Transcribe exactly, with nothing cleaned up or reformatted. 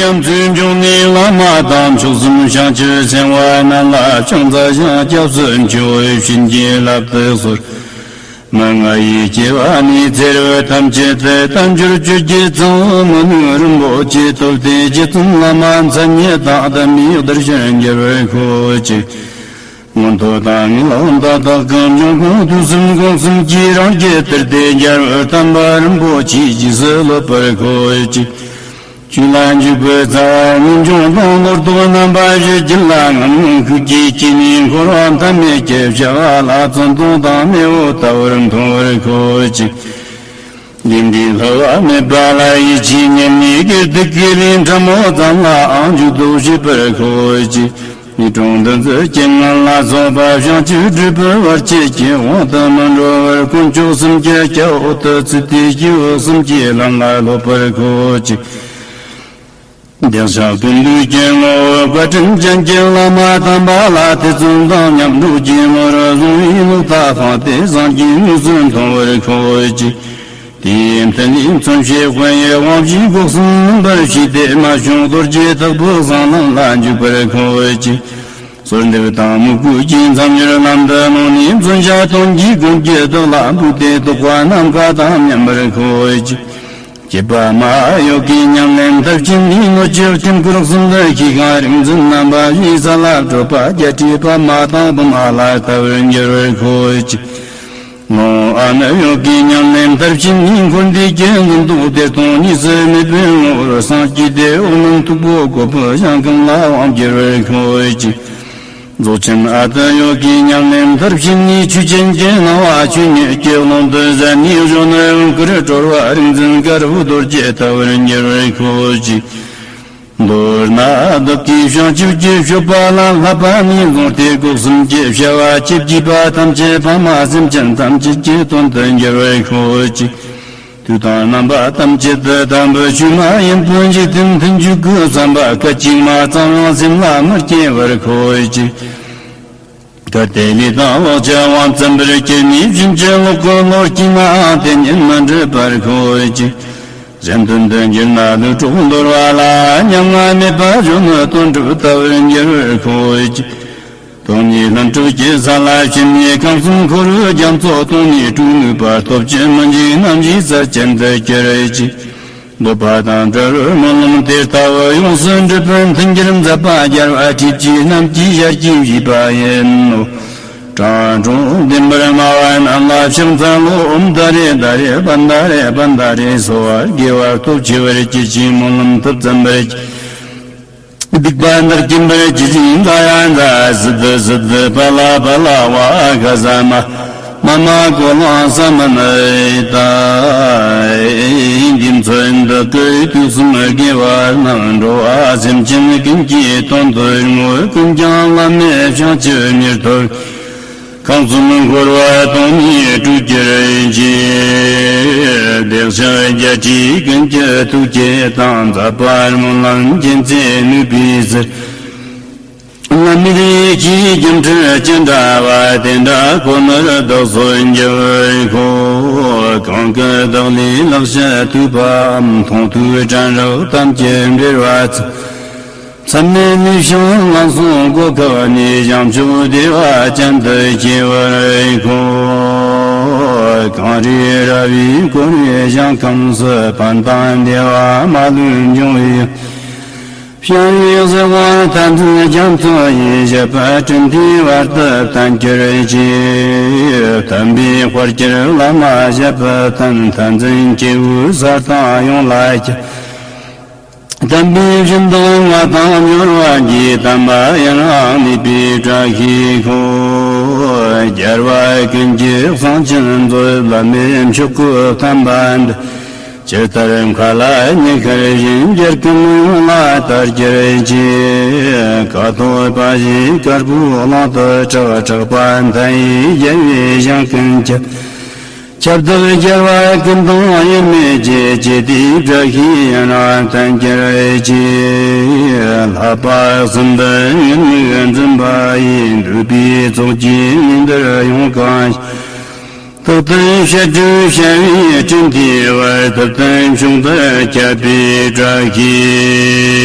ཡང་ཚུལ་འབྱུང་ནས་བླ་མ་དང་མཆོག་གསུམ་བྱང་ཆུབ་སེམས་དཔའ་རྣམས་ལ་ཕྱག་འཚལ་ཞིང་སྐྱབས་སུ་མཆིའོ། བྱིན་གྱིས་བརླབ་ཏུ་གསོལ། མི་མངའ་བའི་སྐྱེ་བ་ནས་ཚེ་རབས་ཐམས་ཅད་དུ་དལ་འབྱོར་བཅུད་ཀྱི་གཙང་བོ་མི་ནུབ་རིན་པོ་ཆེའི་སྟོབས་ལྡན་རྗེ་བཙུན་བླ་མ་མཚན་ཉིད་དང་ལྡན་པའི་གདུལ་བྱར་འགྱུར་བར་ཤོག་ཅིག་མངོན་མཐོ་དང་ངེས་ལུགས་མཐའ་དག་གམ་འབྱུང་ཁུངས་དུས་གསུམ་ཀུན་གསུམ་གྱི་རང་རྒྱལ་དུ་སྟེ་རྒྱལ་བའི་བསྟན་པ་རིན་པོ་ཆེའི་རྗེས་སུ་སློབ་པར་ཤོག་ཅིག་ཆོས་ལ་འཇུག་པའི་རྩ་བ་ངེས་འབྱུང་དང་ལོག་རྟོག་རྣམ་པ་བཞི་རྒྱུད་ལ་ངམ་ངམ་ཤུགས་ཀྱིས་སྐྱེས་ནས་འཁོར་བ་མཐའ་མེད་ཀྱི་བྱ་བ་ལ་བཙོན་དོང་དང་མེ་འོབས་ལྟ་བུར་མཐོང་བར་ཤོག་ཅིག་ལས་འབྲས་བསླུ་བ་མེད་པ་ལ་ཡིད་ཆེས་མཉམ་ཉིད་ཀྱི་སྡིག་གི་ལས་ཕྲ་མོ་ཙམ་ལའང་འཇུག་ལྡོག་བྱེད་པར་ཤོག་ཅིག་ཉེས་དྲུང་འདུ་འཛི་རྐྱེན་ངན་ལ་སོགས་པ་བྱང་ཆུབ་སྒྲུབ་པའི་བར་ཆད་ཀྱི་དབང་དུ་མི་འགྲོ་བར་དཀོན་མཆོག་གསུམ་གྱི་སྐྱབས་འོག་ཏུ་ཚུད་དེ་སྐྱེས་བུ་གསུམ་གྱི་ལམ་ལ་སློབ་པར་ཤོག་ཅིག་བདེ་གཤེགས་ཀུན་འདུས་ཀྱི་ངོ་བོ་བཀའ་དྲིན་ཅན་གྱི་བླ་མ་དམ་པ་ལ་ཐེ་ཚོམ་དང་མཉམ་འགྲོགས་ཀྱི་ངོར་བཟུང་བའི་ལུགས་ལྟ་སྤངས་ཏེ་སངས་རྒྱས་དངོས་སུ་མཐོང་བར་ཤོག་ཅིག་དེའི་མཐུ་ནི་མཚོན་བྱེད་དཔལ་ཡི་དབང་བཞིས་སྒོ་གསུམ་བར་བྱས་ཏེ་མ་བྱུང་རྡོ་རྗེ་དྭགས་པོ་གསང་ལམ་ལ་འཇུག་པར་ཤོག་ཅིག་གསོལ་འདེབས་དང་མོས་གུས་ཀྱི་མཚམས་སྦྱོར་ལམ་དུ་ལྷུང་ནས་མཚོན་ཆ་སྟོང་གི་སྒོམ་གྱི་བདག་ལ་འབུལ་ཏེ་རྟོགས་པ་ནམ་མཁའ་དང་མཉམ་པར་ཤོག་ཅིག་སྐྱེས་པ་མ་ཡོ་གའི་ཉམས་ལེན་མཐར་ཕྱིན་ནས་སྣོད་བཅུད་དཀྱིལ་འཁོར་གསུམ་དུ་ཤེས་ཤིང་རིག་འཛིན་རྣམ་པ་བཞིའི་ས་ལ་བགྲོད་པ་རྒྱ་ཁྲིད་པ་མ་དང་བུམ་པ་ལ་ལྟ་བུར་འགྱུར་བར་ཤོག་ཅིག་ལོངས་ཨ་ནུ་ཡོ་གའི་ཉམས་ལེན་མཐར་ཕྱིན་ནས་འཁོར་འདས་ཀྱི་འཛིན་རྟོག་བདེ་སྟོང་གཉིས་སུ་མེད་པའི་ངོ་བོར་སངས་རྒྱས་ཏེ་འོག་མིན་སྟུག་པོ་བཀོད་པའི་ཞིང་ཁམས་ལ་དབང་བསྒྱུར་བར་ཤོག་ཅིག་རྫོགས་ཆེན་ཨ་ཏི་ཡོ་གའི་ཉམས་ལེན་མཐར་ཕྱིན་ནས་ཆོས་ཅན་གྱི་སྣང་བ་ཆོས་ཉིད་ཀྱི་ཀློང་དུ་ཟད་ནས་གཞོན་ནུ་འོད་དཀར་གྲོལ་བ་རིག་འཛིན་དཀར་པོ་རྡོ་རྗེ་ལྟ་བུར་འགྱུར་བར་ཤོག་ཅིག་མདོར་ན་བདག་གིས་བྱང་ཆུབ་ཀྱི་སྤྱོད་པ་ལ་བསླབ་པ་ནས་བཟུང་སྟེ་སྒོ་གསུམ་གྱི་བྱ་བ་བཅས་བགྱིས་པ་ཐམས་ཅད་ཕ་མ་སེམས་ཅན་ཐམས་ཅད་ཀྱི་དོན་དུ་འགྱུར་བར་ཤོག་ཅིག་དུས་དང་རྣམ་པ་ཐམས་ཅད་དུ་དམ་པའི་ཆོས་མ་ཡིན་པའི་འཇིག་རྟེན་མཐུན་འཇུག་གི་བསམ་པ་སྐད་ཅིག་མ་ཙམ་ཡང་སེམས་ལ་མི་སྐྱེ་བར་ཤོག་ཅིག་གལ་ཏེ་ལུས་དང་ལོངས་སྤྱོད་དབང་བཙན་པོར་གྱུར་ནས་སྦྱིན་བྱེད་ལོག་གི་བློ་སྐྱེས་ནའང་དེ་ཉིད་མི་འགྲུབ་པར་ཤོག་ཅིག་གཞན་དོན་དུ་འགྱུར་ན་ལུས་གྲོགས་འདོར་བ་ལ་ཉམ་ང་མེད་པ་གཞོན་ནུ་དོན་གྲུབ་ལྟ་བུར་འགྱུར་བར་ཤོག་ཅིག་སྟོང་ཉིད་ལྷུན་གྲུབ་ཀྱི་ས་ལ་ཕྱིན་ནས་ཁམས་གསུམ་འཁོར་བའི་རྒྱ་མཚོ་སྟོང་ནས་གྲོལ་ནུས་པ་སྟོབས་ཀྱིས་མི་འཇིགས་རྣམ་བཞིའི་ས་ཆེན་དུ་གྱུར་ཅིག་འདོད་པ་དང་བྲལ་བའི་སྨོན་ལམ་དེ་ལྟ་བུ་ཡོངས་སུ་འགྲུབ་པའི་མཐུན་རྐྱེན་མཛད་པ་རྒྱལ་བ་ཁྲི་ཆེན་རྣམས་ཀྱི་ཞལ་གྱིས་བཞེས་པ་ཡིན་ནོ། དྲང་སྲོང་བདེན་པར་སྨྲ་བ་རྣམས་ལ་ཕྱག་འཚལ་ལོ། ཨོཾ་ཏཱ་རེ་ཏཱ་རེ་བནྟཱ་རེ་བནྟཱ་རེ། གསོལ་བ་དགེ་བ་སྟོབས་ཆེ་བར་གྱུར་ཅིག་སྨོན་ལམ་ཐུགས་ཚིམ་པར་གྱུར། སྡིག་པ་བདག་སྐྱེ་འབར་གྱི་ཅིང་ག་ཡ་ཛ་སི་ཏུ་སི་ཏུ་པ་ལ་པ་ལ་བ་ག་ས་མ་མ་མ་གོ་ལང་ས་མ་ནི་ད། འདི་མཚོན་བདག་གི་དུས་གསུམ་དགེ་བ་རྣམས་འགྲོ་བ་སེམས་ཅན་ཀུན་གྱི་དོན་དུ་བསྔོ། ཀུན་ཀྱང་བླ་མེད་བྱང་ཆུབ་མྱུར་ཐོབ། ཁམས་གསུམ་འཁོར་བ་སྟོང་ནས་སྤྲུལ་གྱུར་ཅིག་བདེ་གཤེགས་རྒྱལ་སྲས་ཀུན་གྱི་ཐུགས་བསྐྱེད་དང་མཛད་པ་སྨོན་ལམ་མཁྱེན་བརྩེ་ནུས་པའི་ཟུར། བླ་མེད་ཡེ་ཤེས་སྒྱུ་འཕྲུལ་ཅི་འདྲ་བ་དེ་འདྲ་ཁོ་ནར་བདག་སོགས་འགྱུར་ཤོག་གང་གི་བདག་ལས་ལེགས་བཤད་ཐོས་པའམ་མཐོང་ཐོས་དྲན་རེག་ཐམས་ཅད་འབྲེལ་བ་ཚུལ། མཚམས་མེད་ནུས་ཤིང་ངན་སོང་སྒོ་ཁ་ནས་བྱང་ཆུབ་བདེ་བ་ཅན་དུ་སྐྱེ་བར་ཤོག་གངས་རི་ར་བས་བསྐོར་བའི་ཞིང་ཁམས་སུ་ཕན་དང་བདེ་བ་མ་ལུས་འབྱུང་བའི། ཕྱག་གཡས་གཟིགས་དབང་མཐའ་འཛིན་རྒྱ་མཚོ་ཡི། ཞབས་པད་སྤྲིན་མཐའི་བར་དུ་བརྟན་གྱུར་ཅིག་དམ་པའི་དཔལ་གྱུར་བླ་མ་ཞབས་པད་བརྟན། མཐའ་འཛིན་སྐྱེ་བོའི་ས་དང་ཡོངས་ལ་ཁྱབ། དམ་པའི་སྦྱིན་བདག་ང་དང་སྦྱོར་བ་གྱིས། དམ་པ་ཡུན་རིང་གནས་པའི་བཀྲ་ཤིས་ཤོག་རྒྱལ་བ་ཀུན་གྱི་གསུང་ཆེན་མཛོད། བླ་མེད་མཆོག་གི་བསྟན་པ་འདི། ཇི་ལྟར་མཁའ་ལ་ཉི་ཤར་བཞིན། འཇར་ཀུན་ཡོངས་ལ་དར་གྱུར་ཅིག་ཀཿཐོག་པ་བཞིན་དཀར་པོའི་གླིང་དུ་གྲགས། གྲགས་པ་མཐའ་ཡས་རྒྱལ་བའི་ཞིང་ཀུན་ཁྱབ། ཁྱབ་བདག་རྒྱལ་བ་ཀུན་དང་དབྱེར་མེད་ཀྱི། ཇི་ལྟའི་བཀྲ་ཤིས་ཡུན་རིང་བརྟན་གྱུར་ཅིག་ལྷག་པ་གསུམ་པའི་ངན་སྨོད་འཛིན་པ་ཡིས། འདོད་པའི་ཚོགས་ཀྱིས་ངན་འདིར་ཡོངས་གང་ཞིང་། རྟག་ཏུ་བཤད་སྒྲུབ་བྱ་བའི་སྤྲིན་མཐའི་བར། ཐུབ་བསྟན་ཕྱོགས་འདིར་ཁྱབ་པའི་བཀྲ་ཤིས།